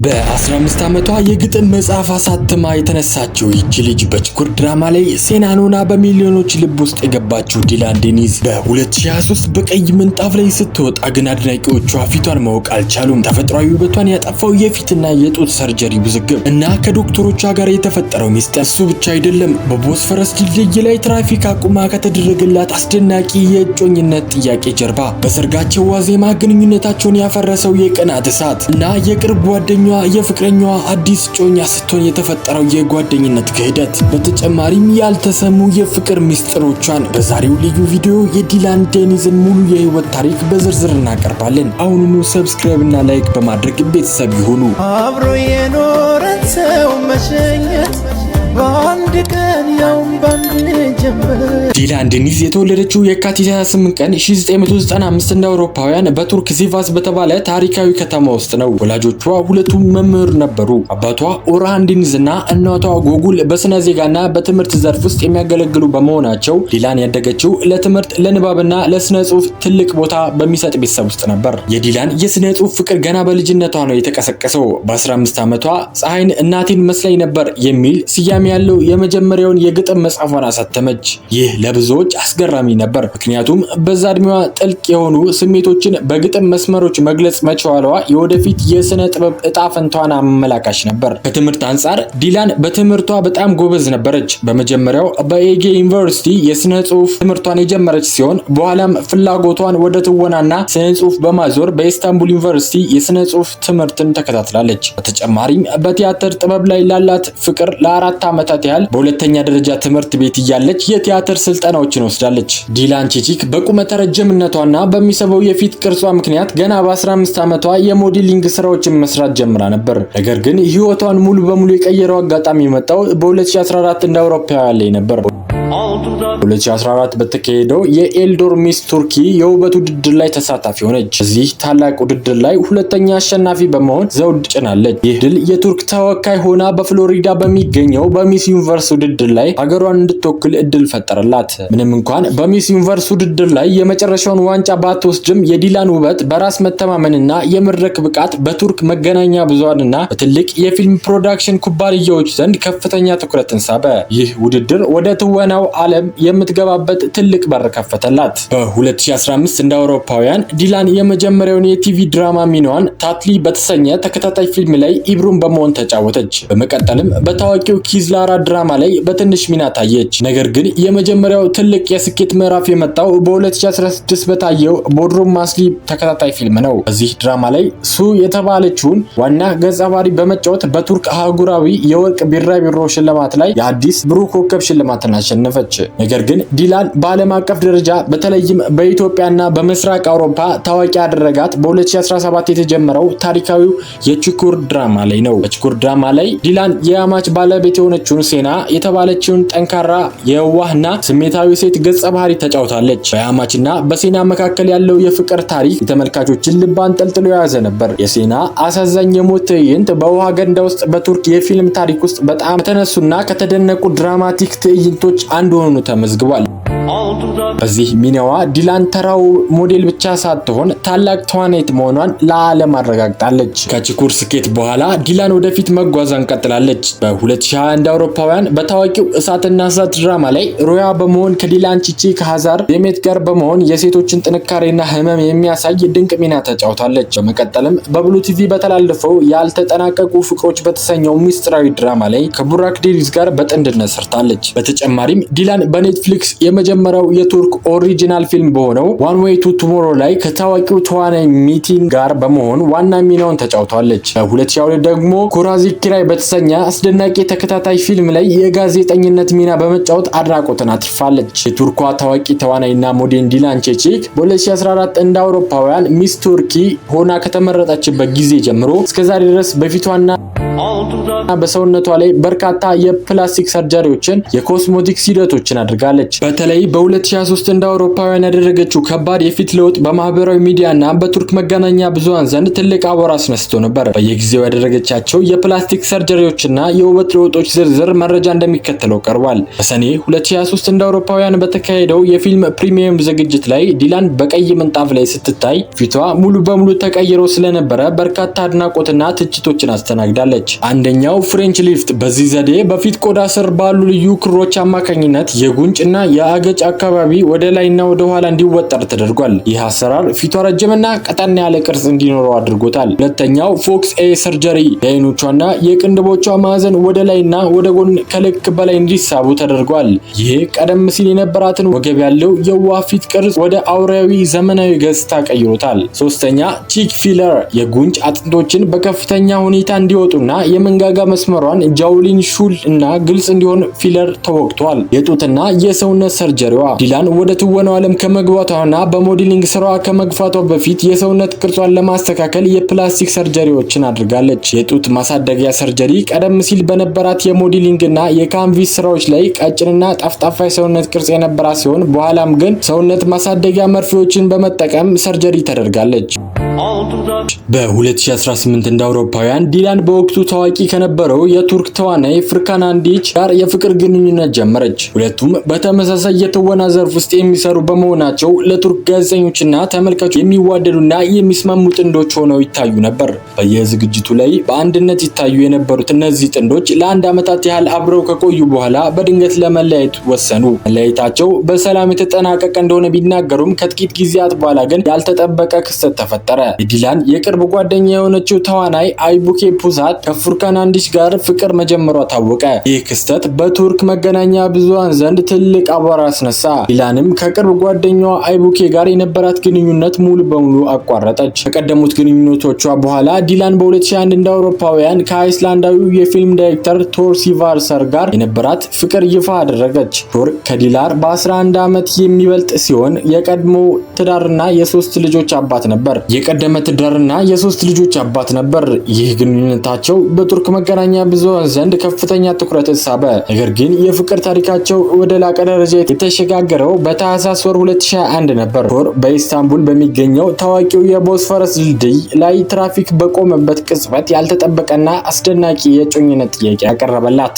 በ15 ዓመቷ የግጥም መጽሐፍ አሳትማ የተነሳችው ይቺ ልጅ በችኩር ድራማ ላይ ሴናን ሆና በሚሊዮኖች ልብ ውስጥ የገባችው ዲላን ዴኒዝ በ2023 በቀይ ምንጣፍ ላይ ስትወጣ ግን አድናቂዎቿ ፊቷን ማወቅ አልቻሉም። ተፈጥሯዊ ውበቷን ያጠፋው የፊትና የጡት surgery ውዝግብ እና ከዶክተሮቿ ጋር የተፈጠረው ሚስጥር እሱ ብቻ አይደለም። በቦስፈረስ ድልድይ ላይ ትራፊክ አቁማ ከተደረገላት አስደናቂ የእጮኝነት ጥያቄ ጀርባ በሰርጋቸው ዋዜማ ግንኙነታቸውን ያፈረሰው የቅናት እሳት እና የቅርብ ጓደኛዋ የፍቅረኛዋ አዲስ እጮኛ ስትሆን የተፈጠረው የጓደኝነት ክህደት፣ በተጨማሪም ያልተሰሙ የፍቅር ሚስጥሮቿን በዛሬው ልዩ ቪዲዮ የዲላን ዴኒዝን ሙሉ የህይወት ታሪክ በዝርዝር እናቀርባለን። አሁኑኑ subscribe እና like በማድረግ ቤተሰብ ይሁኑ። አብሮ የኖረን ሰው መሸኘት በአንድ ቀን ያውም በአንድ ጀንበር። ዲላን ዴኒዝ የተወለደችው የካቲት 28 ቀን 1995 እንደ አውሮፓውያን በቱርክ ሲቫስ በተባለ ታሪካዊ ከተማ ውስጥ ነው። ወላጆቿ ሁለቱም መምህር ነበሩ። አባቷ ኦርሃን ዴኒዝ እና እናቷ ጎጉል በስነ ዜጋና በትምህርት ዘርፍ ውስጥ የሚያገለግሉ በመሆናቸው ዲላን ያደገችው ለትምህርት፣ ለንባብና ለስነ ጽሁፍ ትልቅ ቦታ በሚሰጥ ቤተሰብ ውስጥ ነበር። የዲላን የስነ ጽሁፍ ፍቅር ገና በልጅነቷ ነው የተቀሰቀሰው። በ15 ዓመቷ "ፀሐይን እናቴን መስላኝ ነበር" የሚል ስያሜ ያለው የመጀመሪያውን የግጥም መጽሐፏን አሳተመች። ይህ ለብዙዎች አስገራሚ ነበር፣ ምክንያቱም በዛ እድሜዋ ጥልቅ የሆኑ ስሜቶችን በግጥም መስመሮች መግለጽ መቻሏ የወደፊት የስነ ጥበብ እጣ ፈንታዋን አመላካች ነበር። ከትምህርት አንጻር ዲላን በትምህርቷ በጣም ጎበዝ ነበረች። በመጀመሪያው በኤጌ ዩኒቨርሲቲ የስነ ጽሁፍ ትምህርቷን የጀመረች ሲሆን በኋላም ፍላጎቷን ወደ ትወናና ስነ ጽሁፍ በማዞር በኢስታንቡል ዩኒቨርሲቲ የስነ ጽሁፍ ትምህርትን ተከታትላለች። በተጨማሪም በቲያትር ጥበብ ላይ ላላት ፍቅር ለ4 ዓመታት ያህል በሁለተኛ ደረጃ ትምህርት ቤት እያለች የቲያትር ስልጠናዎችን ወስዳለች። ዲላን ቺቺክ በቁመተ ረጅምነቷና በሚስበው የፊት ቅርጿ ምክንያት ገና በ15 ዓመቷ የ modeling ስራዎችን መስራት ጀምራ ነበር። ነገር ግን ህይወቷን ሙሉ በሙሉ የቀየረው አጋጣሚ የመጣው በ2014 እንደ አውሮፓውያን ላይ ነበር። 2014 በተካሄደው የኤልዶር ሚስ ቱርኪ የውበት ውድድር ላይ ተሳታፊ ሆነች። በዚህ ታላቅ ውድድር ላይ ሁለተኛ አሸናፊ በመሆን ዘውድ ጭናለች። ይህ ድል የቱርክ ተወካይ ሆና በፍሎሪዳ በሚገኘው በሚስ ዩኒቨርስ ውድድር ላይ ሀገሯን እንድትወክል እድል ፈጠረላት። ምንም እንኳን በሚስ ዩኒቨርስ ውድድር ላይ የመጨረሻውን ዋንጫ ባትወስድም የዲላን ውበት፣ በራስ መተማመንና የመድረክ ብቃት በቱርክ መገናኛ ብዙሃንና በትልቅ የፊልም production ኩባንያዎች ዘንድ ከፍተኛ ትኩረትን ሳበ። ይህ ውድድር ወደ ትወናው ዓለም የምትገባበት ትልቅ በር ከፈተላት። በ2015 እንደ አውሮፓውያን ዲላን የመጀመሪያውን የቲቪ ድራማ ሚናዋን ታትሊ በተሰኘ ተከታታይ ፊልም ላይ ኢብሩን በመሆን ተጫወተች። በመቀጠልም በታዋቂው ኪዝላራ ድራማ ላይ በትንሽ ሚና ታየች። ነገር ግን የመጀመሪያው ትልቅ የስኬት ምዕራፍ የመጣው በ2016 በታየው ቦድሩም ማስሊ ተከታታይ ፊልም ነው። በዚህ ድራማ ላይ ሱ የተባለችውን ዋና ገጸ ባህሪ በመጫወት በቱርክ አህጉራዊ የወርቅ ቢራቢሮ ሽልማት ላይ የአዲስ ብሩህ ኮከብ ሽልማትን አሸነፈች። ነገር ግን ዲላን በዓለም አቀፍ ደረጃ በተለይም በኢትዮጵያና በምስራቅ አውሮፓ ታዋቂ ያደረጋት በ2017 የተጀመረው ታሪካዊው የችኩር ድራማ ላይ ነው። በችኩር ድራማ ላይ ዲላን የያማች ባለቤት የሆነችውን ሴና የተባለችውን ጠንካራ፣ የዋህና ስሜታዊ ሴት ገጸ ባህሪ ተጫውታለች። በያማችና በሴና መካከል ያለው የፍቅር ታሪክ የተመልካቾችን ልብ አንጠልጥሎ የያዘ ነበር። የሴና አሳዛኝ የሞት ትዕይንት በውሃ ገንዳ ውስጥ በቱርክ የፊልም ታሪክ ውስጥ በጣም ከተነሱና ከተደነቁ dramatic ትዕይንቶች አንዱ ሆኖ ተመዝግቧል። በዚህ ሚናዋ ዲላን ተራው ሞዴል ብቻ ሳትሆን ታላቅ ተዋናይት መሆኗን ለዓለም አረጋግጣለች። ከችኩር ስኬት በኋላ ዲላን ወደፊት መጓዟን ቀጥላለች። በ2020 እንደ አውሮፓውያን በታዋቂው እሳትና እሳት ድራማ ላይ ሩያ በመሆን ከዲላን ቺቺክ ከሃዛር ዴሜት ጋር በመሆን የሴቶችን ጥንካሬና ህመም የሚያሳይ ድንቅ ሚና ተጫውታለች። በመቀጠልም በብሉ ቲቪ በተላለፈው ያልተጠናቀቁ ፍቅሮች በተሰኘው ሚስጥራዊ ድራማ ላይ ከቡራክ ዴኒዝ ጋር በጥንድነት ሰርታለች። በተጨማሪም ዲላን በኔትፍሊክስ የመጀመሪያው የቱርክ original ፊልም በሆነው One Way to Tomorrow ላይ ከታዋቂው ተዋናይ ሚቲን ጋር በመሆን ዋና ሚናውን ተጫውታለች። በ2022 ደግሞ ኩራዚ ኪራይ በተሰኘ አስደናቂ ተከታታይ ፊልም ላይ የጋዜጠኝነት ሚና በመጫወት አድናቆትን አትርፋለች። የቱርኳ ታዋቂ ተዋናይና ሞዴል ዲላን ቼቺክ በ2014 እንደ አውሮፓውያን ሚስ ቱርኪ ሆና ከተመረጠችበት ጊዜ ጀምሮ እስከዛሬ ድረስ በፊቷና በሰውነቷ ላይ በርካታ የ plastic surgery ዎችን፣ የ cosmetics ሂደቶችን አድርጋለች። በተለይ በተለይ በ2023 እንደ አውሮፓውያን ያደረገችው ከባድ የፊት ለውጥ በማህበራዊ ሚዲያ እና በቱርክ መገናኛ ብዙሃን ዘንድ ትልቅ አቧራ አስነስቶ ነበር። በየጊዜው ያደረገቻቸው የፕላስቲክ surgery ዎችና የውበት ለውጦች ዝርዝር መረጃ እንደሚከተለው ቀርቧል። በሰኔ 2023 እንደ አውሮፓውያን በተካሄደው የፊልም premiere ዝግጅት ላይ ዲላን በቀይ ምንጣፍ ላይ ስትታይ ፊቷ ሙሉ በሙሉ ተቀይሮ ስለነበረ በርካታ አድናቆትና ትችቶችን አስተናግዳለች። አንደኛው French lift፣ በዚህ ዘዴ በፊት ቆዳ ስር ባሉ ልዩ ክሮች አማካኝነት የጉንጭ እና የአገጭ አካባቢ ወደ ላይና ወደ ኋላ እንዲወጠር ተደርጓል። ይህ አሰራር ፊቷ ረጅምና ቀጠን ያለ ቅርጽ እንዲኖረው አድርጎታል። ሁለተኛው fox eye surgery፣ የአይኖቿና የቅንድቦቿ ማዕዘን ወደ ላይና ወደ ጎን ከልክ በላይ እንዲሳቡ ተደርጓል። ይህ ቀደም ሲል የነበራትን ወገብ ያለው የዋህ ፊት ቅርጽ ወደ አውሬያዊ ዘመናዊ ገጽታ ቀይሮታል። ሶስተኛ cheek filler፣ የጉንጭ አጥንቶችን በከፍተኛ ሁኔታ እንዲወጡና የመንጋጋ መስመሯን jawline ሹል እና ግልጽ እንዲሆን filler ተወግቷል። የጡትና የሰውነት surgery ዋ፣ ዲላን ወደ ትወናው ዓለም ከመግባቷና በ modeling ስራዋ ከመግፋቷ በፊት የሰውነት ቅርጿን ለማስተካከል የፕላስቲክ surgery ዎችን አድርጋለች። የጡት ማሳደጊያ surgery፣ ቀደም ሲል በነበራት የ modeling እና የ canvas ስራዎች ላይ ቀጭንና ጠፍጣፋ የሰውነት ቅርጽ የነበራት ሲሆን በኋላም ግን ሰውነት ማሳደጊያ መርፌዎችን በመጠቀም surgery ተደርጋለች። በ2018 እንደ አውሮፓውያን ዲላን በወቅቱ ታዋቂ ከነበረው የቱርክ ተዋናይ ፍርካን አንዲች ጋር የፍቅር ግንኙነት ጀመረች። ሁለቱም በተመሳሳይ የትወና ዘርፍ ውስጥ የሚሰሩ በመሆናቸው ለቱርክ ጋዜጠኞችና ተመልካቾች የሚዋደዱና የሚስማሙ ጥንዶች ሆነው ይታዩ ነበር። በየዝግጅቱ ላይ በአንድነት ይታዩ የነበሩት እነዚህ ጥንዶች ለአንድ ዓመታት ያህል አብረው ከቆዩ በኋላ በድንገት ለመለያየት ወሰኑ። መለያየታቸው በሰላም የተጠናቀቀ እንደሆነ ቢናገሩም ከጥቂት ጊዜያት በኋላ ግን ያልተጠበቀ ክስተት ተፈጠረ። የዲላን የቅርብ ጓደኛ የሆነችው ተዋናይ አይቡኬ ፑሳት ከፉርካን አንዲች ጋር ፍቅር መጀመሯ ታወቀ። ይህ ክስተት በቱርክ መገናኛ ብዙሃን ዘንድ ትልቅ አቧራ አስነሳ። ዲላንም ከቅርብ ጓደኛዋ አይቡኬ ጋር የነበራት ግንኙነት ሙሉ በሙሉ አቋረጠች። ከቀደሙት ግንኙነቶቿ በኋላ ዲላን በ2001 እንደ አውሮፓውያን ከአይስላንዳዊው የፊልም ዳይሬክተር ቶር ሲቫርሰር ጋር የነበራት ፍቅር ይፋ አደረገች። ቶር ከዲላን በ11 ዓመት የሚበልጥ ሲሆን የቀድሞ ትዳርና የሶስት ልጆች አባት ነበር። የቀደመ ትዳርና የሶስት ልጆች አባት ነበር። ይህ ግንኙነታቸው በቱርክ መገናኛ ብዙሃን ዘንድ ከፍተኛ ትኩረት ሳበ። ነገር ግን የፍቅር ታሪካቸው ወደ ላቀ ደረጃ የተሸጋገረው በታህሳስ ወር 2021 ነበር። ቶር በኢስታንቡል በሚገኘው ታዋቂው የቦስፈረስ ድልድይ ላይ ትራፊክ በቆመበት ቅጽበት ያልተጠበቀና አስደናቂ የእጮኝነት ጥያቄ ያቀረበላት።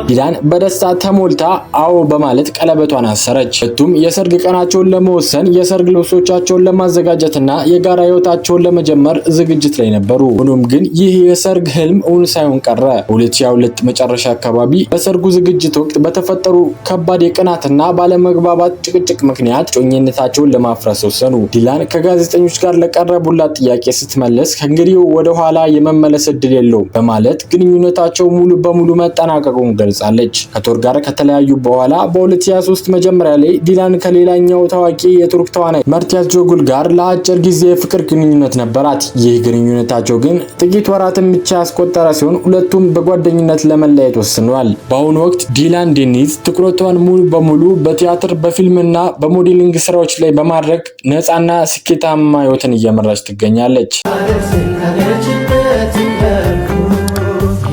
ዲላን በደስታ ተሞልታ አዎ በማለት ቀለበቷን አሰረች። ሁለቱም የሰርግ ቀናቸውን ለመወሰን፣ የሰርግ ልብሶቻቸውን ለማዘጋጀትና የጋራ ህይወታቸውን ለመጀመር ዝግጅት ላይ ነበሩ። ሆኖም ግን ይህ የሰርግ ህልም እውን ሳይሆን ቀረ። በ2022 መጨረሻ አካባቢ በሰርጉ ዝግጅት ወቅት በተፈጠሩ ከባድ የቅናትና ባለመግባባት ጭቅጭቅ ምክንያት እጮኝነታቸውን ለማፍረስ ወሰኑ። ዲላን ከጋዜጠኞች ጋር ለቀረቡላት ጥያቄ ስትመልስ ከእንግዲህ ወደ ኋላ የመመለስ እድል የለውም በማለት ግንኙነታቸው ሙሉ በሙሉ መጠናቀቁን ገልጻለች። ከቶር ጋር ከተለያዩ በኋላ በ2023 መጀመሪያ ላይ ዲላን ከሌላኛው ታዋቂ የቱርክ ተዋናይ መርት ያዝጆግሉ ጋር ለአጭር ጊዜ የፍቅር ግንኙነት ነበራት። ይህ ግንኙነታቸው ግን ጥቂት ወራትን ብቻ ያስቆጠረ ሲሆን ሁለቱም በጓደኝነት ለመለያየት ወስነዋል። በአሁኑ ወቅት ዲላን ዴኒዝ ትኩረቷን ሙሉ በሙሉ በቲያትር፣ በፊልምና በ modeling ስራዎች ላይ በማድረግ ነፃና ስኬታማ ህይወትን እየመራች ትገኛለች።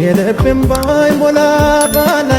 የልቤን ባይሞላ ባለ